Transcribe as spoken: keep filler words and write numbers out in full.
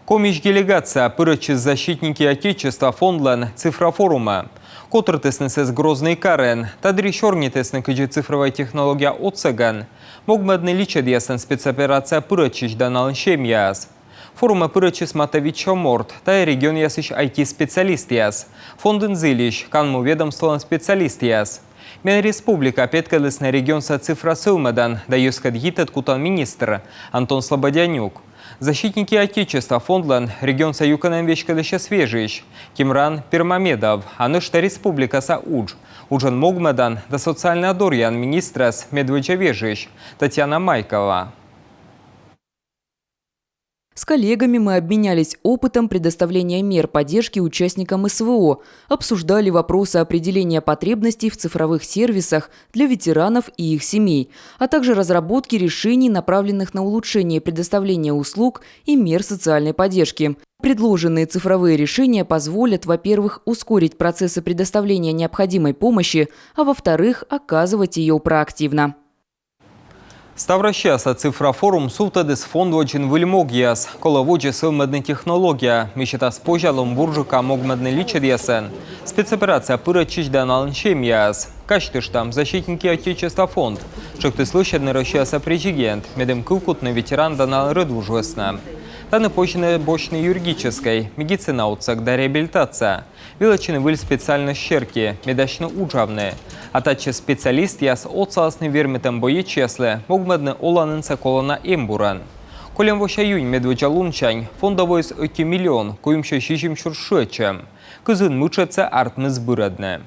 Комиысь делегация пырӧдчис «Защитники Отечества» фондлӧн цифра форумӧ. Котыртісны сійӧс Грозный карын. Та дырйи сёрнитісны, кыдзи цифровӧй технология отсӧгӧн могмӧдны личӧдъясӧн спецоперацияӧ пырӧдчысь да налӧн семьяяс. Форумӧ пырӧдчис матӧ витсё морт, тайӧ регионъясысь айти-специалистъяс, фондын зільысь, канму ведомстволӧн специалистъяс. Миян республикаӧ петкӧдлісны регионса цифра сӧвмӧдан да йӧзкӧд йитӧд кутан министр Антон Слободянюк. «Защитники Отечества» фондлӧн регионса юкӧнӧн веськӧдлысьӧс вежысь Тимран Пермамедов, а нӧшта республикаса удж, уджӧн могмӧдан да социальнӧя дорйан министрӧс медводдза вежысь Татьяна Майкова. С коллегами мы обменялись опытом предоставления мер поддержки участникам СВО, обсуждали вопросы определения потребностей в цифровых сервисах для ветеранов и их семей, а также разработки решений, направленных на улучшение предоставления услуг и мер социальной поддержки. Предложенные цифровые решения позволят, во-первых, ускорить процессы предоставления необходимой помощи, а во-вторых, оказывать ее проактивно. Ставроссияса цифра форум сувтӧдіс фонд водзын выль могъяс. Колӧ водзӧ сӧвмӧдны технология, мый сетас позянлун бурджыка могмӧдны личӧдъясӧн спецоперацияӧ пырӧдчысь да налӧн семьяяс. Казьтыштам, «Защитники Отечества» фонд тшӧктіс лӧсьӧдны Россияса президент, медым кывкутны ветеран да налӧн рӧдвужӧснад. Тані позьӧ босьтны юридическӧй, медицина отсӧг да реабилитация. Велӧдчыны выль специальность серти, мед асьныс уджавны. А татчӧс специалистъяс отсалісны вермытӧм боечьяслы могмӧдны оланінсӧ колана эмбурӧн. Кольӧм вося июнь медводдза лунсянь фондӧ воис ӧти миллион куимсё сизим сюрс шыӧдчӧм. Кызын мытшӧдсӧ артмис бырӧдны.